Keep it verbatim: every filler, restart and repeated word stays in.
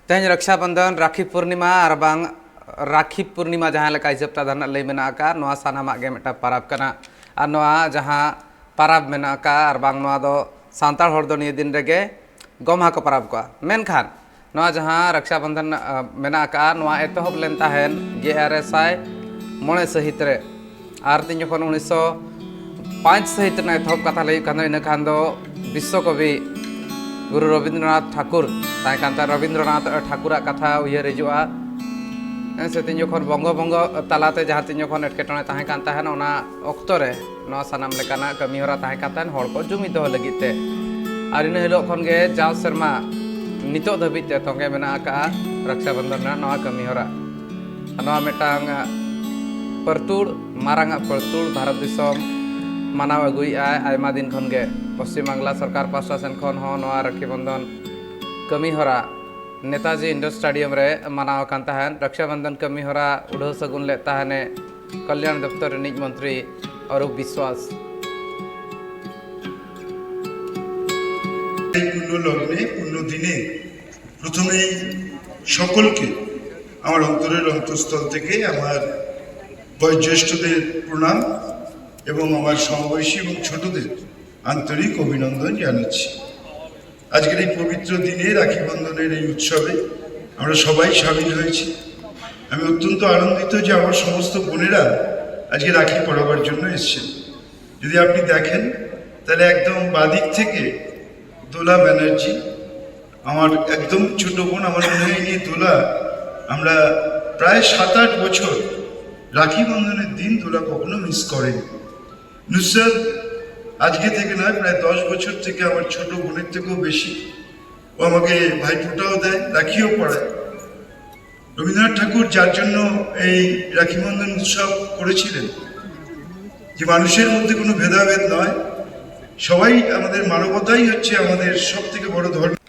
ᱛᱮᱦᱮᱧ ᱨᱟᱠᱥᱟ ᱵᱚᱱᱫᱷᱚᱱ, ᱨᱟᱠᱷᱤ ᱯᱩᱨᱱᱤᱢᱟ ᱟᱨ ᱵᱟᱝ ᱨᱟᱠᱷᱤ ᱯᱩᱨᱱᱤᱢᱟ ᱡᱟᱦᱟᱸ ᱞᱮᱠᱟ ᱦᱤᱥᱟᱹᱵ ᱛᱮ ᱟᱫᱷᱟᱱᱟᱜ ᱞᱟᱹᱭ ᱢᱮᱱᱟᱜ ᱟᱠᱟᱫ, ᱱᱚᱣᱟ ᱥᱟᱱᱟᱢᱟᱜ ᱜᱮ ᱢᱤᱫᱴᱟᱝ ᱯᱟᱨᱟᱵᱽ ᱠᱟᱱᱟ᱾ ᱟᱨ ᱱᱚᱣᱟ ᱡᱟᱦᱟᱸ ᱯᱟᱨᱟᱵᱽ ᱢᱮᱱᱟᱜ ᱟᱠᱟᱫ, ᱟᱨ ᱵᱟᱝ ᱱᱚᱣᱟ ᱫᱚ ᱥᱟᱱᱛᱟᱲ ᱦᱚᱲ ᱫᱚ ᱱᱤᱭᱟᱹ ᱫᱤᱱ ᱨᱮᱜᱮ ᱜᱚᱢᱦᱟ ᱠᱚ ᱯᱟᱨᱟᱵᱽ ᱠᱚᱣᱟ᱾ ᱢᱮᱱᱠᱷᱟᱱ ᱱᱚᱣᱟ ᱡᱟᱦᱟᱸ ᱨᱟᱠᱥᱟ ᱵᱚᱱᱫᱷᱚᱱ, ᱟ, ᱢᱮᱱᱟᱜ ᱟᱠᱟᱫ, ᱱᱚᱣᱟ ᱮᱛᱚᱦᱚᱵ ᱞᱮᱱ ᱛᱟᱦᱮᱸᱱ ᱜᱮᱞ ᱟᱨᱮ ᱥᱟᱭ ᱢᱚᱬᱮ ᱥᱟᱹᱦᱤᱛ ᱨᱮ᱾ ᱟᱨ ᱛᱤᱧ ᱡᱚᱠᱷᱚᱱ ᱩᱱᱤᱥᱥᱚ ᱯᱟᱸᱪ ᱥᱟᱹᱦᱤᱛ ᱨᱮᱱᱟᱜ ᱮᱛᱚᱦᱚᱵ ᱠᱟᱛᱷᱟ ᱞᱟᱹᱭ ᱦᱩᱭᱩᱜ ᱠᱷᱟᱱ ᱫᱚ, ᱤᱱᱟᱹ ᱠᱷᱟᱱ ᱫᱚ ᱵᱤᱥᱥᱚ ᱠᱚᱵᱤ ᱜᱩᱨᱩ ᱨᱚᱵᱤᱱᱫᱨᱚᱱᱟᱛᱷ ᱴᱷᱟᱠᱩᱨ ᱛᱟᱦᱮᱸ ᱠᱟᱱ ᱛᱟᱦᱮᱸᱫ᱾ ᱨᱚᱵᱤᱱᱫᱨᱚᱱᱟᱛᱷ ᱴᱷᱟᱠᱩᱨᱟᱜ ᱠᱟᱛᱷᱟ ᱩᱭᱦᱟᱹᱨ ᱦᱤᱡᱩᱜᱼᱟ᱾ ᱦᱮᱸ ᱥᱮ, ᱛᱤᱧ ᱡᱚᱠᱷᱚᱱ ᱵᱚᱝᱜᱚ ᱵᱷᱚᱝᱜᱚ ᱛᱟᱞᱟᱛᱮ ᱡᱟᱦᱟᱸ ᱛᱤᱧ ᱡᱚᱠᱷᱚᱱ ᱮᱴᱠᱮᱴᱚᱬᱮ ᱛᱟᱦᱮᱸ ᱠᱟᱱ ᱛᱟᱦᱮᱸᱱ, ᱚᱱᱟ ᱚᱠᱛᱚ ᱨᱮ ᱱᱚᱣᱟ ᱥᱟᱱᱟᱢ ᱞᱮᱠᱟᱱᱟᱜ ᱠᱟᱹᱢᱤ ᱦᱚᱨᱟ ᱛᱟᱦᱮᱸ ᱠᱟᱱ ᱛᱟᱦᱮᱸᱱ, ᱦᱚᱲ ᱠᱚ ᱡᱩᱢᱤᱫ ᱫᱚᱦᱚ ᱞᱟᱹᱜᱤᱫ ᱛᱮ᱾ ᱟᱨ ᱤᱱᱟᱹ ᱦᱤᱞᱳᱜ ᱠᱷᱚᱱ ᱜᱮ ᱡᱟᱣ ᱥᱮᱨᱢᱟ ᱱᱤᱛᱚᱜ ᱫᱷᱟᱹᱵᱤᱡ ᱛᱮ ᱛᱚᱸᱜᱮ ᱢᱮᱱᱟᱜ ᱟᱠᱟᱫᱼᱟ ᱨᱟᱠᱥᱟ ᱵᱚᱱᱫᱷᱚᱱ ᱨᱮᱱᱟᱜ ᱱᱚᱣᱟ ᱠᱟᱹᱢᱤ ᱦᱚᱨᱟ᱾ ᱱᱚᱣᱟ ᱢᱤᱫᱴᱟᱝ, ᱟ, ᱯᱟᱹᱨᱛᱩᱲ, ᱢᱟᱨᱟᱝ ᱟᱜ ᱯᱟᱹᱨᱛᱩᱲ ᱵᱷᱟᱨᱚᱛ ᱫᱤᱥᱚᱢ ᱢᱟᱱᱟᱣ ᱟᱹᱜᱩᱭᱮᱫᱼᱟᱭ ᱟᱭᱢᱟ ᱫᱤᱱ ᱠᱷᱚᱱ ᱜᱮ᱾ ᱯᱚᱥᱪᱤᱢ ᱵᱟᱝᱞᱟ ᱥᱚᱨᱠᱟᱨ ᱯᱟᱥᱴᱟ ᱥᱮᱱ ᱠᱷᱚᱱ ᱦᱚᱸ ᱱᱚᱣᱟ ᱨᱟᱠᱷᱤ ᱵᱚᱱᱫᱷᱚᱱ ᱠᱟᱹᱢᱤ ᱦᱚᱨᱟ ᱱᱮᱛᱟᱡᱤ ᱤᱱᱰᱳᱨ ᱥᱴᱮᱰᱤᱭᱟᱢ ᱨᱮ ᱢᱟᱱᱟᱣ ᱟᱠᱟᱱ ᱛᱟᱦᱮᱸᱫ᱾ ᱨᱟᱠᱥᱟ ᱵᱚᱱᱫᱷᱚᱱ ᱠᱟᱹᱢᱤ ᱦᱚᱨᱟ ᱩᱰᱷᱟᱹᱣ ᱥᱟᱹᱜᱩᱱ ᱞᱮᱫ ᱛᱟᱦᱮᱸᱱᱮ ᱠᱚᱞᱭᱟᱱ ᱫᱚᱯᱛᱚᱨ ᱨᱤᱱᱤᱡ ᱢᱚᱱᱛᱨᱤ ᱚᱨᱩᱯ ᱵᱤᱥᱣᱟᱥ᱾ এই পুণ্য লগ্নে, পুণ্য দিনে প্রথমেই সকলকে আমার অন্তরের অন্তঃস্থল থেকে আমার বয়োজ্যেষ্ঠদের প্রণাম এবং আমার সমবয়সী এবং ছোটদের আন্তরিক অভিনন্দন জানাচ্ছি। আজকের এই পবিত্র দিনে রাখি বন্ধনের এই উৎসবে আমরা সবাই সামিল হয়েছি। আমি অত্যন্ত আনন্দিত যে আমার সমস্ত বোনেরা আজকে রাখি পরাবার জন্য এসেছেন। যদি আপনি দেখেন, তাহলে একদম বাদিক থেকে দোলা ব্যানার্জি, আমার একদম ছোট বোন। আমার মনে হয় এই দোলা আমরা প্রায় সাত আট বছর রাখি বন্ধনের দিন দোলা কখনো মিস করেনি। নুসরাত আজকে থেকে নয়, প্রায় দশ বছর থেকে আমার ছোট বোনের থেকেও বেশি। ও আমাকে ভাইফোঁটাও দেয়, রাখিও পরায়। রবীন্দ্রনাথ ঠাকুর যার জন্য এই রাখি বন্ধন উৎসব করেছিলেন, যে মানুষের মধ্যে কোনো ভেদাভেদ নয়, সবাই আমাদের, মানবতাই হচ্ছে আমাদের সব থেকে বড় ধর্ম।